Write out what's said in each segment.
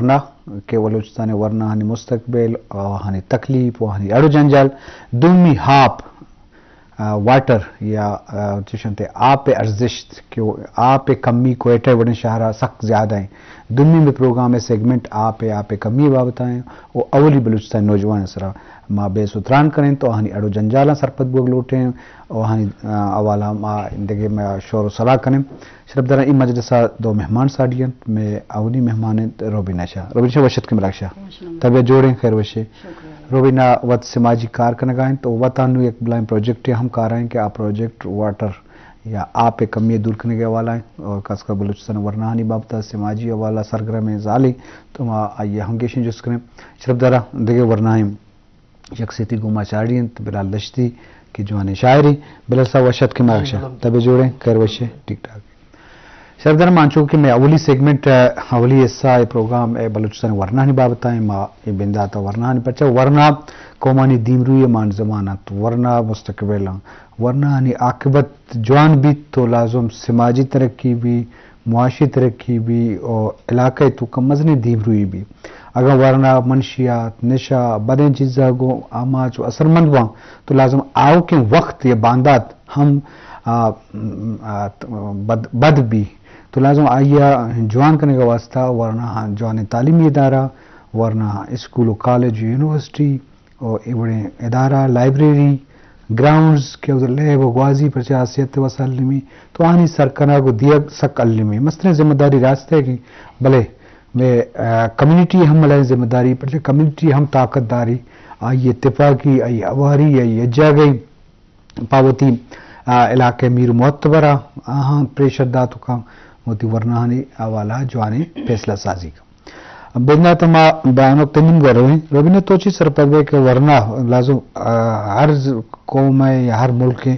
ورنا کہ بلوچستان ءِ ورناہانی مستقبل، آہانی تکلیف، آہانی اڑ و جنجال، دومی آپ، آ، واٹر یا، آ، چشنتے آپ ءِ ارزشت کہ آپ ءِ کمی کوئٹہ وڑیں شہر ءَ سک زیادہ ہیں۔ دومی میں پروگرام ءِ سیگمنٹ آپ ءِ، آپ ءِ کمی بابت ہیں و اولی بلوچستان نوجوان سرا ما بحث و تران کریں تو آہانی اڑ و جنجالاں سرپد بوگ لوٹیں و آہانی، آ، حوالہ ما دگہ ما شور و صلاح کریں۔ شرپداراں، اے مجلس ءَ دو مہمان ساڑی انت۔ مئے اولی مہمان انت روبینہ شاہ۔ روبینہ شاہ، وش اتکے ملاک شاہ۔ وش آمدید۔ طبیعت جوڑ ہیں، خیر وش ہے؟ شکر اللہ۔ روبینہ وت سماجی کار کنگا انت، تو وت انو یک بلائیں پروجیکٹے ہم کارا ہیں کہ آ پروجیکٹ واٹر یا آپ ءِ کمی دور کنگ ءِ حوالہ ہیں اور خاص کر بلوچستان ورناہانی بابت سماجی حوالہ سرگرم ہیں زالے، تو ما آئی ہم گیشیں جست کریں۔ شرپداراں، دگہ ورناہیں شخصیتے گوں ما چاڑی انت، بلال دشتی کہ جوانیں شاعرے۔ بلال صاحب، وش اتکے ملاک شاہ۔ طبیعت جوڑ ہیں؟ خیر وش ہے؟ ٹھیک ٹھاک۔ شرپداراں، ما انچو کہ مئے اولی سیگمنٹ، آ، اولی حصہ ءِ پروگرام ءِ بلوچستان ورناہانی بابت ءَ، ما اے بندات ءَ ورناہانی پرچہ ورنا قومانی دیمروئی ءِ مان زمان انت، ورنا مستقبل انت، ورناہانی عاقبت جوان بیت تو لازم سماجی ترقی بی، معاشی ترقی بی و علاقہ ءِ توکا مزنیں دیمروئی بی۔ اگاں ورنا منشیات، نشہ، بدیں چیزاں گوں آماچ و اثرمند باں تو لازم آؤکیں وقت یا باندات ہم، آ، آ، بد، بد بی۔ تو لازم آئی ءَ جوان کنگ ءِ واسطہ ورنا جوانیں تعلیمی ادارہ، ورنا اسکول و کالج و یونیورسٹی و اے وڑیں ادارہ، لائبریری، گراؤنڈز کہ اودا لیب و گوازی پرچہ حیثیت وسائل المی، تو آنی سرکنگ و دیگ سک المی۔ مستریں ذمہ داری راست ہے کہ بلے مئے، آ، کمیونٹی ہم ملائیں ذمہ داری، پرچہ کمیونٹی ہم طاقت داری، آئی اتفاقی، آئی ہواری، آئی یکجاگہی پہ وتی، آ، علاقہ ءِ میر و معتبر ءَ آہاں پریشر دات و کن وتی ورناہانی حوالہ ءَ جوانیں فیصلہ سازی کن۔ بندات ءَ ما بانک تنیم گور رویں۔ روبینہ، تو چی سرپد بئے کہ ورنا لازم، آ، ہر ز-، قوم ءِ یا ہر ملک ءِ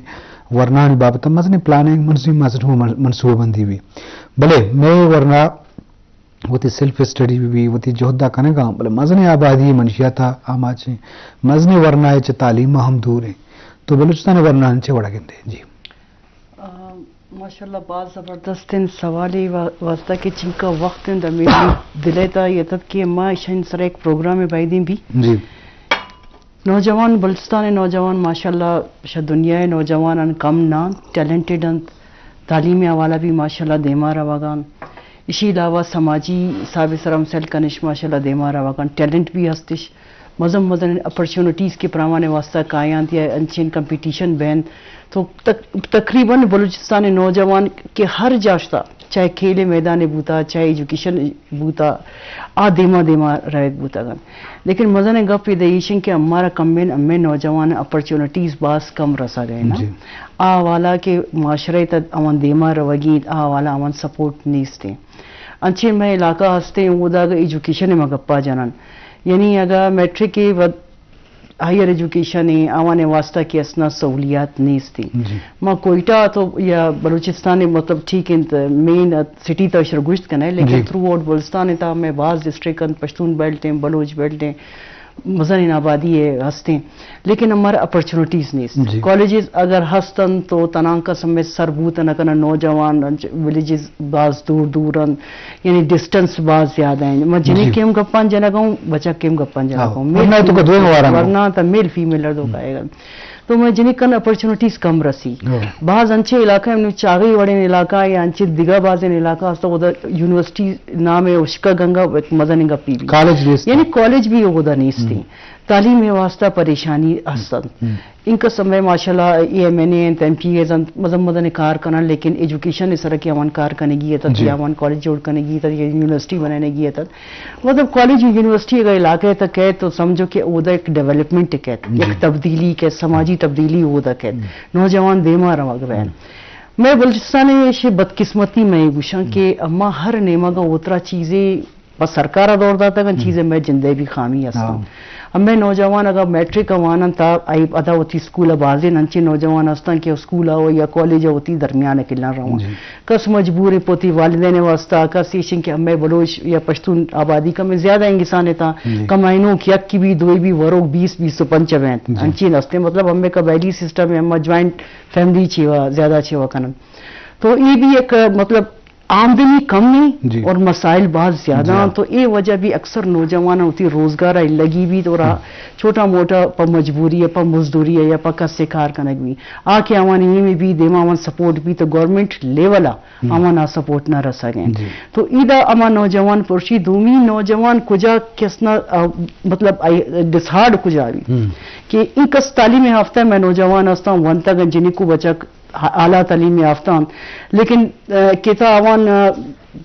ورناہانی بابت ءَ مزنیں پلاننگ، مزنیں، مزنیں من-، منصوبہ بندی بی۔ بلے مئے ورنا وتی سیلف اسٹڈی بہ بی، وتی جہد ءَ کنگ ءَ، بلے مزنیں آبادی ءِ منشیات ءَ آماچ ایں، مزنیں ورنا ءَ چہ تعلیم ءَ ہم دور ایں۔ تو بلوچستان ءِ ورناہاں چہ وڑ ءَ گندے؟ جی۔ آ، ماشاءاللہ، باز زبردستیں سوالے وا-، واسطہ کہ چنکا وقت انت، ہمے دل ءِ تہا اتت کہ ما ایشانی سرا یک پروگرامے بایدیں بی۔ جی۔ نوجوان، بلوچستان ءِ نوجوان ماشاءاللہ شہ دنیا ءِ نوجوانان کم نہ انت، ٹیلنٹڈ انت، تعلیم ءِ حوالہ بھی ماشاءاللہ دیما روگا انت۔ ایشی علاوہ سماجی حساب ءِ سرا ہم سیل کنش ماشاءاللہ دیما روگا انت، ٹیلنٹ بھی ہستش، مزن مزن اپرچونٹیز کہ پراوان ءِ واسطہ کاینت یا انچین کمپٹیشن بینت تو تق-، تقریباً بلوچستان ءِ نوجوان کہ ہر جا شتا، چاہے کھیل ءِ میدان ءَ بوتا، چاہے ایجوکیشن بوتا، آ دیما دیما روگ بوتگ انت۔ لیکن مزنیں گپ ادا ایش انت کہ ہمارا کمین ہمے نوجوان اپرچونٹیز باز کم رسگ ءَ نا۔ جی۔ آ حوالہ کہ معاشرہ ءِ تہ آوان دیما روگی انت، آ حوالہ آوان سپورٹ نیست انت۔ انچیں مئے علاقہ ہستیں، اودا اگہ ایجوکیشن ءِ ما گپا جنن، یعنی اگہ میٹرک ءِ وت ہائیر ایجوکیشن ءِ آوان ءِ واسطہ کہ اسنا سہولیات نیست انت۔ جی۔ ما کوئٹہ تو یا بلوچستان ءِ مطلب ٹھیک انت، مین سٹی تہ شر گوشت کنئے، لیکن جی۔ تھرو آؤٹ بلوچستان ءِ تہ ہمے باز ڈسٹرکٹ انت، پشتون بیلٹ انت، بلوچ بیلٹ انت، مزنیں آبادی ءِ ہستیں، لیکن ہمارا اپرچونٹیز نیست۔ جی۔ کالجز اگر ہست انت تو تنانکہ سمے سر بوت نہ کنن، نوجوان انت، ولیجز باز دور دور انت، یعنی ڈسٹنس باز زیادہ ہیں۔ ما جنی جی۔ کیم گپان جنگا ہوں، بچا کیم گپان جنگا ہاں۔ ہوں۔ ورنہ تو کا دوئیں وارا ہوں۔ ورنہ تا میل فیمیل ہر دو ہوں۔ کائے گا۔ تو ما جنی کن اپرچونٹیز کم رسی۔ ہاں۔ باز انچے علاقہ ہیں، نو چاغی وڑیں علاقہ یا انچے دگہ بازیں علاقہ ہستا، اودا یونیورسٹی نام ہے اشکا گنگا ایک مزن گپی بھی۔ کالج نیست۔ یعنی کالج بھی اودا نیستی۔ ہوں۔ تعلیم ءِ واسطہ پریشانی ہست انت۔ ہم۔ انکس ہمے ماشاءاللہ اے ایم این اے انت، ایم پی ایز انت، مزن مزن کار کنن، لیکن ایجوکیشن ءِ سرا کہ آوان کار کنگی اتت، جی۔ یا آوان کالج جوڑ کنگی اتت، یا یونیورسٹی بنائینگی اتت۔ مطلب کالج و یونیورسٹی اگر علاقہ ءِ تہ کئیت تو سمجھو کہ اودا ایک ڈیولپمنٹ کئیت، جی۔ یک تبدیلی کئیت، سماجی تبدیلی اودا کئیت۔ ہم۔ نوجوان دیما روگ بین۔ ہم۔ مئے بلوچستان ءِ ایشی بدقسمتی مئے گوشاں ہم۔ کہ اما ہر نیمگا اوترا چیزے پہ سرکار ءَ دور داتگ انت، ہم۔ چیزے مئے جندے بھی خامی ہستاں۔ ہاں۔ ہمے نوجوان اگاں میٹرک ءَ وانن تا آئی ادا وتی اسکول ءَ بازیں انچیں نوجوان ہستاں کہ اسکول ءَ یا کالج ءَ وتی درمیان ءَ کلاں رواں۔ جی۔ کس مجبور ہیں پہ وتی والدین ءِ واسطہ، کس ایشیں کہ ہمے بلوچ یا پشتون آبادی کمیں زیادہ انگسان اتاں، جی۔ کمائنوک یکی بھی، دوئی بھی، وروک بیس، بیس و پنچ بینت۔ جی۔ انچین ہستیں، مطلب ہمے قبائلی سسٹم ہے، ہما جوائنٹ فیملی چیوا، زیادہ چیوا کنن۔ تو اے بھی ایک، مطلب، آمدنی کم ہے، جی۔ اور مسائل بہت زیادہ، جی ہاں۔ تو اے وجہ بھی اکثر نوجوان ہوتی روزگار ہے لگی بھی تو رہا، ہم۔ چھوٹا موٹا پا مجبوری ہے، پا مزدوری ہے یا پا کسے کار کنگ بھی۔ آ کہ آوان اے میں بھی دیما آوان سپورٹ بھی تو گورنمنٹ لیول آ ہم۔ آوان آ سپورٹ نہ رسا گئے۔ جی۔ تو ایدا اما نوجوان پرشی دومی نوجوان کجا کسنا، آ، مطلب آئی ڈسہارڈ کجا بھی ہم۔ کہ ای کس تعلیم یافتہ میں نوجوان ہستاں ونتگ جنکو بچک اعلیٰ تعلیم یافتہ انت، لیکن، آ، کتا آوان، آ،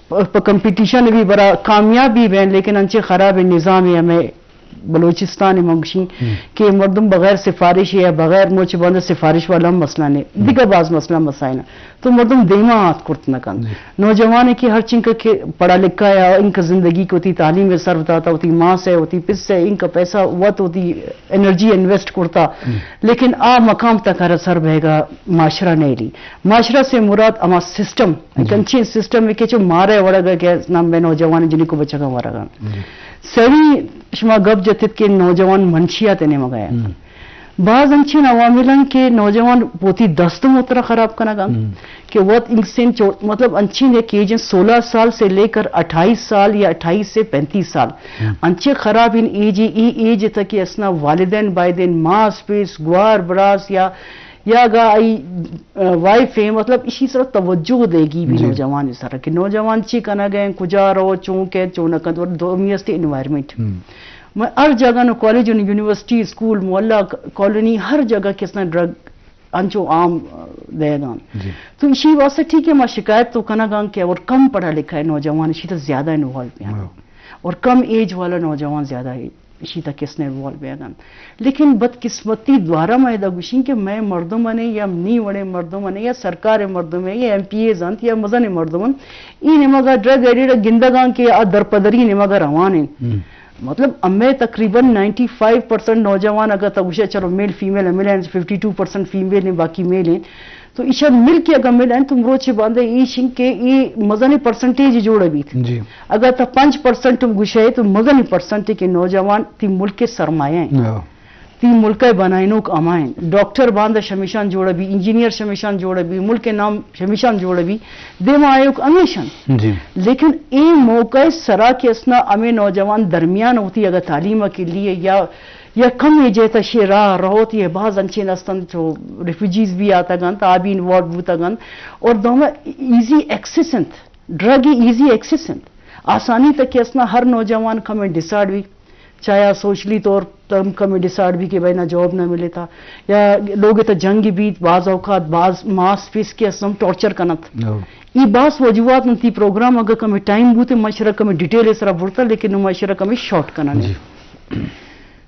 پ-، پہ کمپٹیشن بھی برا کامیاب بھی بین، لیکن انچے خراب نظام ہے ہمیں بلوچستان میں گوشیں ہم۔ کہ مردم بغیر سفارش یا بغیر موچ بند سفارش والا ہم مسئلہ نہیں، ہم۔ دیگہ باز مسئلہ مسائل ہیں۔ تو مردم دیما آت کرت نہ کنت۔ جی۔ نوجوان کہ ہر چنکہ کہ پڑھا لکھا یا انکہ زندگی کو تی تعلیم صرف داتا، ہوتی ماس ہے، ہوتی پس ہے، انکہ پیسہ وت ہوتی انرجی انویسٹ کرتا، ہم۔ لیکن آ مقام تک ہر سر بہگا معاشرہ نہیں لی۔ معاشرہ سے مراد ہما سسٹم، جی۔ کنچین سسٹم ہے کہ چو مارے وڑگا کہ نام بے نوجوان جنی کو بچگا ورگا۔ جی۔ سوی شما گپ جتت کہ نوجوان منشیات نے مگایا۔ ہم۔ باز انچین عوامل ہیں کہ نوجوان پوتی دست مترا خراب کنگا۔ ہم۔ کہ وت انسین چو-، مطلب انچین ایک ایج سولہ سال سے لے کر اٹھائیس سال یا اٹھائیس سے پینتیس سال۔ ہم۔ انچے خراب ان ایج، ای ایج تک کہ اسنا والدین بایدین ماس پیس، گوار براس یا، یا گا آئی، آ، وائف ہیں، مطلب اسی سر توجہ دے گی بھی جی۔ نوجوان سر کہ نوجوان چی کنا گئے، کجا رو، چون کے، چون کن، اور دومی استے انوائرمنٹ۔ ہم۔ میں ہر جگہ نو کالج، یونیورسٹی، اسکول، محلہ، ک-، کالونی، ہر جگہ کس نے ڈرگ انچو عام، آ، دے گان۔ جی۔ تو اسی واسطے ٹھیک ہے، ما شکایت تو کنا گان کہ اور کم پڑھا لکھا ہے نوجوان اسی تو زیادہ انوالو ہیں۔ ہاں۔ اور کم ایج والا نوجوان زیادہ ہے، اسی تک کس نے انوالو ہیں گان۔ لیکن بدقسمتی دوارا ما ادا گوشیں کہ میں مردم نے یا نی وڑے مردم نے یا سرکار مردم ہے یا ایم پی اے زانت یا مزن مردم، این مگا ڈرگ ایڈیڈ گندگان کہ آ درپدری نمگا روان ہیں۔ ہم۔ مطلب، ہمیں تقریباً نائنٹی فائیو پرسنٹ نوجوان اگر تو گوشے، چلو، میل فیمیل ملیں، ففٹی ٹو پرسنٹ فیمیل ہیں، باقی میل ہیں۔ تو ایشا مل کے اگر ملیں تو مروچے باندھے ایشن کے ای مزنی پرسنٹیج جوڑ بیت۔ جی۔ اگر تو پنچ پرسنٹ گوشے تو مزنی پرسنٹ کے نوجوان تی ملک کے سرمایہ ہیں۔ ہاں۔ تی ملک ء بنائینوک ہمائن۔ ڈاکٹر باندہ شمیشان جوڑ بی، انجینئر شمیشان جوڑ بی، ملک ء نام شمیشان جوڑ بی، دیما آیوک ہمیشن۔ جی۔ لیکن اے موقع سرا کہ اسنا ہمیں نوجوان درمیان ہوتی اگر تعلیم کے لیے یا، یا کم ایجے تا شی راہ رہوتی ہے، بعض انچین استن تو ریفیوجیز بھی آتا گن، تا بھی انوالو بوتا گن، اور دوما ایزی ایکسس انت، ڈرگ ایزی ایکسس انت، آسانی تک کہ اسنا ہر نوجوان کم ڈسارڈ بھی چاہے آ سوشلی طور تم کمے ڈسارڈ بھی کہ بھائی نہ جاب نہ ملے تا، یا لوگ تا جنگ بیت، بعض اوقات بعض ماس پیس کے اسم ٹارچر کنت۔ ہو۔ ای بعض وجوہات انتی پروگرام اگر کمے ٹائم بوتے، مشرا کمے ڈیٹیل سرا برتا، لیکن نو مشرا کمے شارٹ کنن۔ جی۔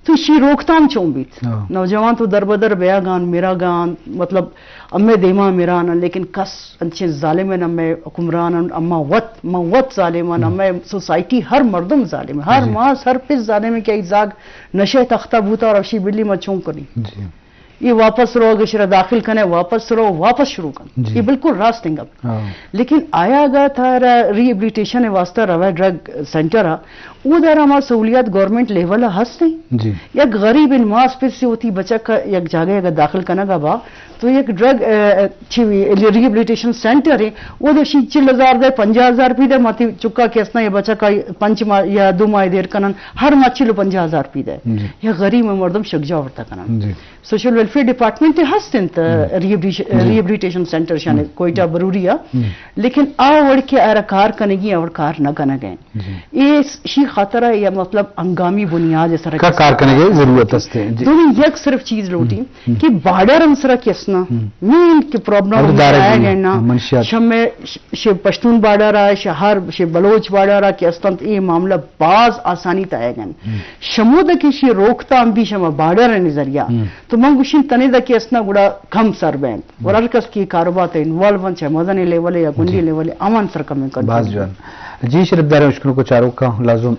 تو شی روکتام چون بیت؟ ہو۔ نوجوان تو در بدر بیا گان، میرا گان، مطلب، امے دیما میران، لیکن کس انچیں ظالم ہیں، امے حکمران ہیں، اما وت، ما وت ظالم ہیں، ہم۔ امے سوسائٹی ہر مردم ظالم ہے، ہر جی۔ ماس، ہر پس ظالم ہے کہ ای زاگ نشے تختہ بوتا اور اشی بلی ما چون کنی۔ جی۔ یہ واپس رو، اگر شرا داخل کنے، واپس رو، واپس شروع کن۔ جی۔ یہ بالکل راست ہیں گپ۔ ہاں۔ لیکن آیا اگر تھا ری ہیبلیٹیشن واسطہ روے ڈرگ سینٹر ہے، او در ہما سہولیات گورنمنٹ لیول ہست ہیں۔ جی۔ یک غریب ان ماس پس سے ہوتی بچک یک جاگہ اگر داخل کنگا با، تو یک ڈرگ، ا، چی وی، ریہیبلیٹیشن سینٹر ہے، او دو شی چل ہزار دے، پنجاہ ہزار پی دے، ماتی چکا کہ اسنا یا بچکا پنچ ماہ یا دو ماہ دیر کنن، ہر ماہ چل و پنجاہ ہزار پی دے۔ جی۔ یا غریب مردم شگجا ورتا کنن۔ جی۔ سوشل ویلفیئر ڈپارٹمنٹ ہست انت، ہم۔ ریہیبلیش-، جی۔ ریہیبلیٹیشن سینٹر شانے ہم۔ کوئٹہ بروری آ۔ ہم۔ لیکن آ وڑ کے آرا کار کنگی اور کار نہ کنگے۔ جی۔ اے س-، شی خاطر ہے یا مطلب ہنگامی بنیاد سر کا کار کنگے ضرورت ہستے۔ جی۔ دومی یک صرف چیز لوٹی ہم۔ ہم۔ کہ بارڈر ہم سرا کس نا ہم۔ مین کہ پرابلم ہم دارا آیا جی۔ گئے نا۔ ہم، منشیات۔ شمے ش-، شے پشتون بارڈر آ، شے ہر، شے بلوچ بارڈر آ کہ استنت اے معاملہ باز آسانی تا آیا گئے۔ ہم۔ شمو دا کہ شی روکتام بھی شما بارڈر نظریہ۔ ہم۔ تو من گوشین تنے دا کہ اسنا گڑا کم سر بینت۔ اور ہر کس کی کاروبار تے انوالو بنت، چاہے مزن لیول یا گنڈی جی۔ لیول، آوان سر کمیں کنٹرول باز جوان۔ جی شرف دار اشکنوکو چاروکاں، لازم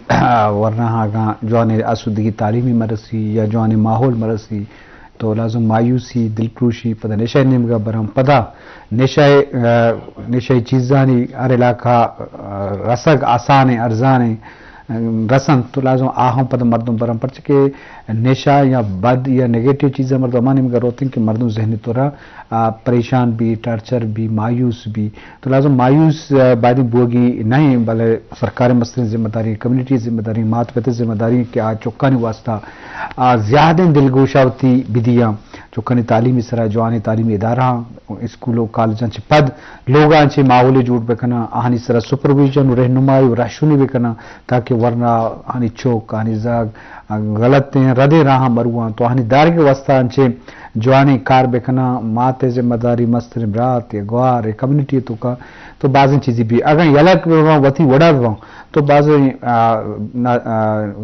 ورنا اگاں جوان آسودگی تعلیمی مرسی یا جوان ماحول مرسی تو لازم مایوسی، دلپروشی پدا نشہ نیمگا برم، پدا نشہ، آ، نشہ چیزانی ہر علاقہ، آ، رسگ آسان ہیں، ارزان ہیں۔ رسنت تو لازم آ ہم پدا مردم برن، پرچہ کہ نشہ یا بد یا نیگیٹو چیزاں مردم ہما نیمگا روتن کہ مردم ذہنی طورا، آ، پریشان بی، ٹارچر بی، مایوس بی۔ تو لازم مایوس، آ، بایدیں بوگی نہ ایں، بلے سرکار مستریں ذمہ داری، کمیونٹی ذمہ داری، مات پت ذمہ داری کہ آ چکانی واسطہ، آ، زیادیں دلگوشا وتی بدیاں۔ چکانی تعلیمی سرا، جوانیں تعلیمی ادارہاں، اسکول و کالجاں چہ پد لوگاں چہ ماحولے جوڑ بکناں، آہانی سرا سپرویژن و رہنمائی و رہشونی بکناں، تاکہ ورنا آہانی چک، آہانی زاگ غلطیں ردیں راہاں مروان تو آہانی دارگ واسطہ انچیں جوانیں کار بکناں۔ مات ء ذمہ داری، مستریں برات یا گوار ء کمیونٹی توکا تو بازیں چیزی بی۔ اگاں یلہ بباں، وتی وڑا بباں، تو بازیں، آ، نا-، آ،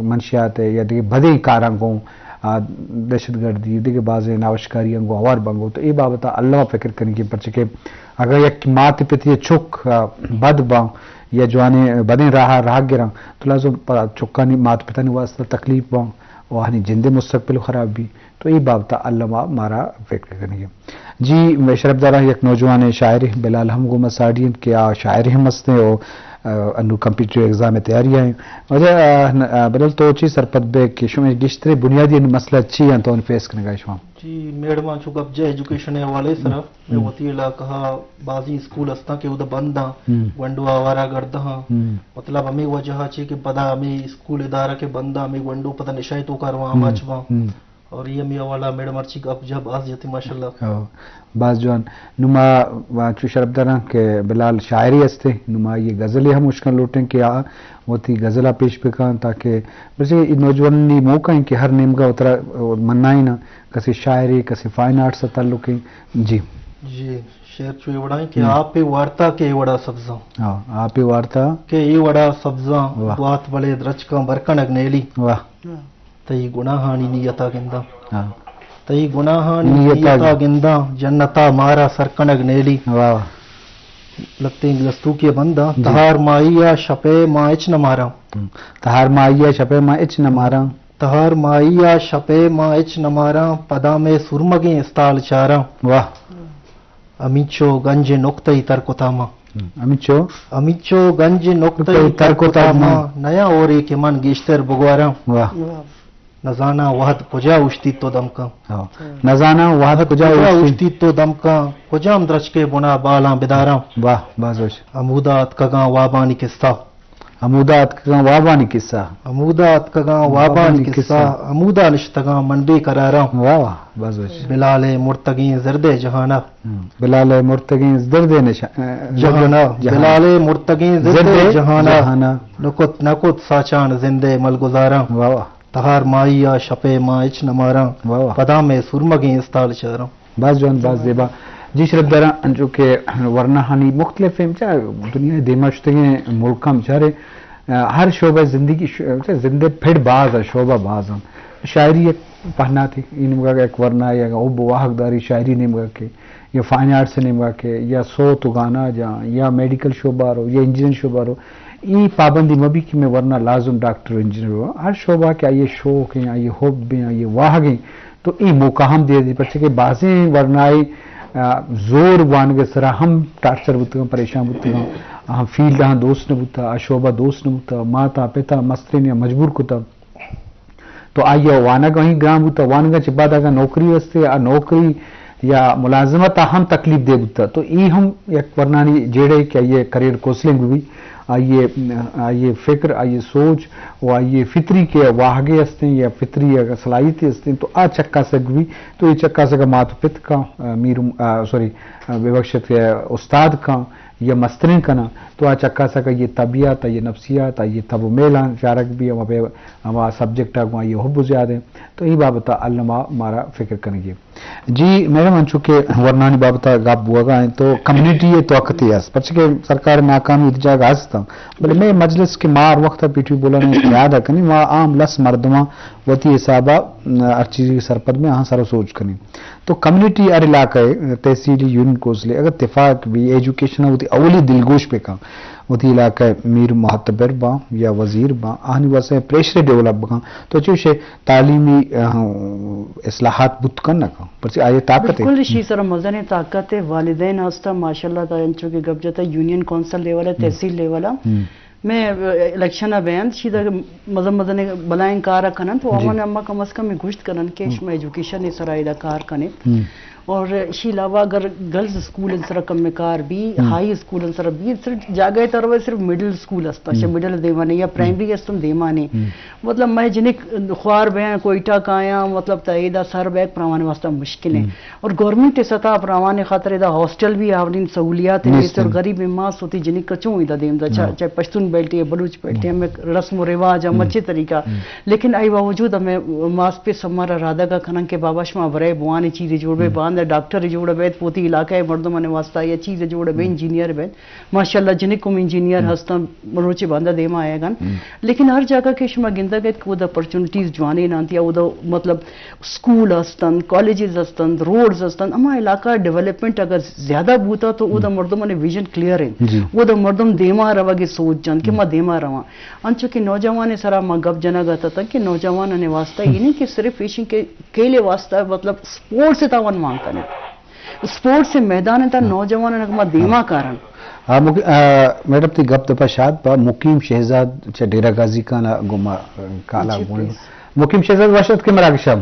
منشیات ء یا دگہ بدیں کاراں گوں، آ، دہشت گردی، دگہ بازیں ناوشکاریاں گوں ہوار بنگو۔ تو اے بابت ء الما فکر کنگی، پرچہ کہ اگاں یک مات پتی ء چک، آ، بد باں یا جوانیں بدیں راہ ء راہ گراں، تو لازم پہ چکانی مات پتانی واسطہ تکلیف باں و آہانی جندے مستقبل خراب بی۔ تو اے بابت ء الما مارا فکر کنگی۔ جی، شرپداراں، یک نوجوان شاعرے بلال ہم گوں ما ساڑی انت کہ آ شاعر ہم استیں و، آ، انو کمپیٹیٹیو ایگزام ء تیاری ء انت۔ واجہ، آ، ن-، آ، بلال، تو چی سرپد بے کہ شمئے گیشتریں بنیادی انو مسئلہ چی انت تو فیس کنگا شما؟ جی، میڈم، آ چو گپ جا ایجوکیشن ء حوالے سرا، مئے ہم۔ وتی علاقہ ء بازیں اسکول استاں کہ اودا بند آں، ہم۔ گونڈو آوارہ گرداں۔ ہم۔ مطلب ہمے وجہ ء چی کہ پدا ہمے اسکول ادارہ کہ بند آں، ہمے گونڈو پدا نشہ ء توکا رواں، ہم۔ آماچ باں۔ ہم۔ اور یہ ہمے حوالہ میڈم ہرچی گپ جا باز جتی ماشاءاللہ۔ ہو، باز جوان۔ نوں ما، ما چو شرپداراں کہ بلال شاعرے استیں، نوں ما یہ غزلے ہم اشکن لوٹیں کہ آ وتی غزلا پیش بکن تاکہ بس یہ نوجوانانی موقع ہیں کہ ہر نیمگا اترا منائیں نا۔ کسے شاعرے، کسے فائن آرٹس ء تعلق ایں۔ جی۔ جی، شعر چو اے وڑا ایں کہ ہم۔ آپ ء وارتا کہ اے وڑا سبزاں۔ ہاں، آپ ء وارتا۔ کہ اے وڑا سبزاں، واہ۔ گوات بلے درچکاں برکنگ نیلی۔ واہ۔ تئی گناہانی نیتا گنداں۔ ہاں۔ تئی گناہانی نیتا نیتا گنداں، جنتا مارا سرکنگ نیلی۔ واہ، واہ۔ لتیں دستوکی بنداں، جی۔ تہار ماہی ء شپے ما اچ نہ ماراں۔ ہم۔ تہار ماہی ء شپے ما اچ نہ ماراں۔ تہار ماہی ء شپے ما اچ نہ ماراں، پدا مئے سرمگیں استال چاراں۔ واہ۔ ہمینچو گنج نقطہ ای تر کتا ما۔ ہم، ہمینچو۔ ہمینچو گنج نقطہ ای تر کتا ما، نیا اوری کہ من گیشتر بگواراں۔ واہ۔ نزاناں وہد کجا اوشتیت تو دمکاں۔ ہاں۔ نزاناں وہد کجا کجا اوشتیت۔ اوشتیت تو دمکاں، کجام درچکے بنا بالاں بداراں۔ واہ، باز وش۔ ہمودا اتکگاں وابانی قصہ۔ ہمودا اتکگاں وابانی قصہ۔ ہمودا اتکگاں وابانی وابانی قصہ۔ قصہ۔ ہمودا نشتگاں من بے قراراں۔ واہ واہ، باز وش۔ بلال ء مرتگیں زردے جہانا۔ ہم۔ بلال ء مرتگیں زردے نشا-، ا، جہانا۔ جہانا۔ بلال ء مرتگیں زردے زردے جہانا۔ جہانا۔ نکت نکت ساچان زندے ملگزاراں۔ واہ واہ۔ تہار ماہی ء شپے ما اچ نہ ماراں۔ واہ واہ۔ پدا مئے سرمگیں استال چاراں۔ باز جوان، باز زیبا۔ جی شرپداراں، انچو کہ ورناہانی مختلف ایں، چہ دنیا ء دیما شتگیں ملکاں بچارے، آ، ہر شعبہ زندگی ش-، چہ زندے پڑ باز ء شعبہ باز انت۔ شاعری یک پہناتے، ای نیمگا یک ورنا یا حب و واہگ داری شاعری نیمگا کہ، یا فائن آرٹس نیمگا کہ، یا صوت و گانا جاں، یا میڈیکل شعبہ رو، یا انجینئر شعبہ رو، ای پابندی مبی کہ میں ورنا لازم ڈاکٹر و انجینئر ہو۔ ہر شعبہ کہ آئی شوق ہیں، آئی حب ہیں، آئی واہگ ہیں، تو اے موقع ہم دے دی، پرچہ کہ بازیں ورنائے، آ، زور وانگ ء سرا ہم ٹارچر بوتگاں، پریشان بوتگاں، آ فیلڈ آہاں دوست نہ بوتا، آ شعبہ دوست نہ بوتا، ماتا پتا مسترین یا مجبور کتا۔ تو آئی ء وانگ آہی گران بوتا، وانگ ء چہ بعد اگاں نوکری رستے، آ نوکری یا ملازمت آ ہم تکلیف دے بوتا۔ تو ای ہم یک ورنانی جیڑے کہ آئی ء کریئر کونسلنگ بی۔ آئی ء، آئی ء فکر، آئی ء سوچ و آئی ء فطری کہ واہگے ہستیں یا فطری اگر صلاحیتے ہستیں تو آ چکاسگ بی، تو اے چکاسگ ء مات و پت کاں، آ، میر، آ، سوری، آ، ببخشت کہ استاد کاں یا مستریں کناں تو آ چکاسگ ء یہ طبیعت، یہ نفسیات، یہ تب و میلاں چارگ بی، ہما بے-، ہما سبجیکٹ ء گوں آئی ء حب زیادہ۔ تو اے بابت ء الما مارا فکر کنگی۔ جی میڈم، انچو کہ ورنانی بابت ء گپ بوگا انت تو کمیونٹی ء توکتے است، پرچہ کہ سرکار ناکامی وتی جاگہ ہست انت، بلے مئے مجلس کہ ما ہر وقت ء پی ٹی وی بولان ء یاد ء کنیں، ما عام لس مردماں وتی حساب ء ہر چیزی سرپد میں آہاں سر و سوچ کنیں۔ تو کمیونٹی ہر علاقہ ء تحصیلی یونین کونسل ء اگر تفاق بی، ایجوکیشن ء وتی اولی دلگوش بکن، وتی علاقہ ء میر معتبر باں یا وزیر باں، آہانی واسطہ پریشر ڈیولپ بکن، تو چوشے تعلیمی، آ، اصلاحات بوت کن نہ کن، پرچہ آئی ء طاقت ہے۔ بالکل، اشی سر مزنیں طاقت ہے۔ والدین ہستا ماشاءاللہ تا انچو کہ گپ جتا یونین کونسل لیول ہے، ہم۔ تحصیل لیول ہے۔ ہم۔ میں الیکشن ءَ بیان شیدا مزن مزن بلائیں کار ءَ کنن تو جی۔ آوان اما کم از کم گوشت کنن کہ شما ایجوکیشن ءِ سرا ادا کار کنے۔ ہم۔ اور شی علاوہ اگر گرلز اسکول سرا کم کار بی، ہم۔ ہائی اسکول سرا بی، صرف جاگہ تر صرف مڈل اسکول است، ہم۔ مڈل دیوانے یا پرائمری است دیوانے۔ ہم۔ مطلب میں جنک خوار بیاں کوئٹہ کایاں، مطلب تا ایدا سر بیگ پراوان واسطہ مشکل ہے۔ ہم۔ اور گورنمنٹ سطح پراوان خاطر ادا ہاسٹل بھی آورین سہولیات ہیں، نیست اور ہیں۔ غریب ماس ہوتی جنک کچوں ادا دیم دا، چاہے، ہاں۔ چاہے پشتون بیلٹی ہے، بلوچ بیلٹی ہے، ہم۔ ہمیں رسم و رواج ہم ہم۔ اچھے طریقہ۔ ہم۔ لیکن آئی باوجود ہمیں ماس پہ سمارا رادہ کا کھنن کہ بابا شما برے بوانے چیزیں جوڑ بے، ہم۔ باندے ڈاکٹر جوڑ بے، پوتی علاقہ مردمان واسطہ یا چیز جوڑ بے، ہم۔ انجینئر بے۔ ماشاءاللہ جنک ہم انجینئر ہم۔ ہستاں، روچے باندا دیما آیگ انت۔ ہم۔ لیکن ہر جاگہ کہ شما گندگ ات کہ اودا اپرچونیٹیز جوانین انت یا اودا مطلب اسکول ہستنت، کالجز ہستنت، روڈز ہستنت، ہما علاقہ ڈیولپمنٹ اگر زیادہ بوتا تو اودا ہم۔ مردمانی ویژن کلیئر انت۔ جی۔ اودا مردم دیما روگی سوچ جنت کہ ہم۔ ما دیما رواں۔ انچو کہ نوجوان سرا ما گپ جنگ اتتن کہ نوجوانانی واسطہ ہم۔ یہ نہیں کہ صرف ایشن کے کیلے واسطہ مطلب سپورٹس تاوان مان کنے۔ سپورٹس ءِ میدان ءِ تہا ہاں۔ نوجواناں ما دیما ہاں۔ کارن۔ آ، مک-، آ، میڈم تئی گپ دپا شاد پہ مقیم شہزاد چہ ڈیرہ غازی خان ءَ گوں ما، آ، کالا جی، گون۔ پلیز۔ مقیم شہزاد وش اتکے مراگش ءَ۔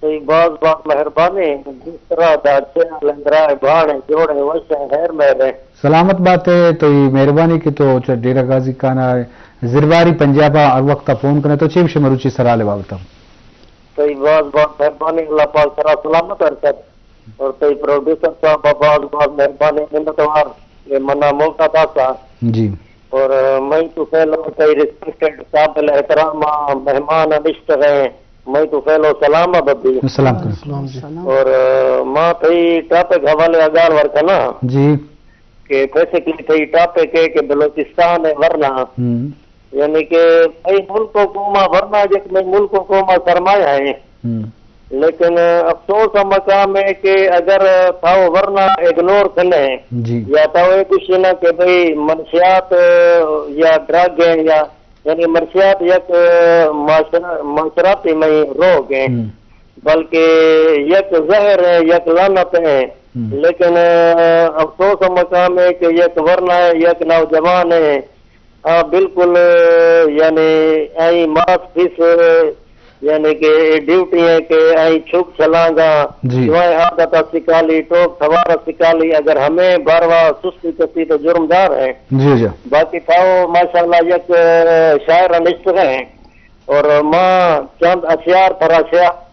تئی باز باز مہربانی، جس طرح دا چینل اندرائے بھانے جوڑے وشیں خیر مہرے۔ سلامت بات ئے، تئی مہربانی کہ تو چہ ڈیرہ غازی خان ءَ زرواری پنجاب ءَ ہر وقت فون کنے تو چے گوشے مروچی سرحال ءِ بابت ءَ؟ تئی باز باز مہربانی، اللہ پاک سرا سلامت ہر کت۔ اور تئی پروڈیوسر صاحب باز باز مہربانی، منتوار کہ منا موقع داتا۔ جی۔ اور، آ، میں تو فیلو تئی ریسپیکٹڈ قابل احترام، آ، مہمان نشتغیں، میں تو فیلو سلام آ ببی۔ السلام علیکم۔ السلام جی۔ اور، آ، ما تئی ٹاپک حوالے اگال ور کنا۔ جی۔ کہ بیسکلی تئی ٹاپک ہے کہ بلوچستان ہے ورنا۔ ہم۔ یعنی کہ مئی ملک و قوم ءَ ورنا، یک مئی ملک و قوم ءَ سرمایہ ہیں۔ ہم۔ لیکن افسوس ءِ مقام ہے کہ اگر تاو ورنا اگنور کنے جی۔ یا تاو اے گوشینا کہ بھئی منشیات یا ڈرگ ہیں یا، یعنی منشیات یک معاشرہ، معاشراتی مئی روگ ہیں، ہم۔ بلکہ یک زہر ہیں، یک لعنت ہیں۔ ہم۔ لیکن افسوس ءِ مقام ہے کہ یک ورنا ہے، یک نوجوان ہے، آ، بالکل، یعنی، آئی ماس پیس، یعنی کہ اے ڈیوٹی ہیں کہ آئی چھک چھلانگا، جی۔ جوائیں عادت سکالی، ٹوک سوار سکالی، اگر ہمیں باروا سستی کسی تو جرمدار ہیں۔ جی، جی۔ باقی تھاو ماشاءاللہ یک شاعر نشتغ ہیں اور ما چند اشعار ترا شعر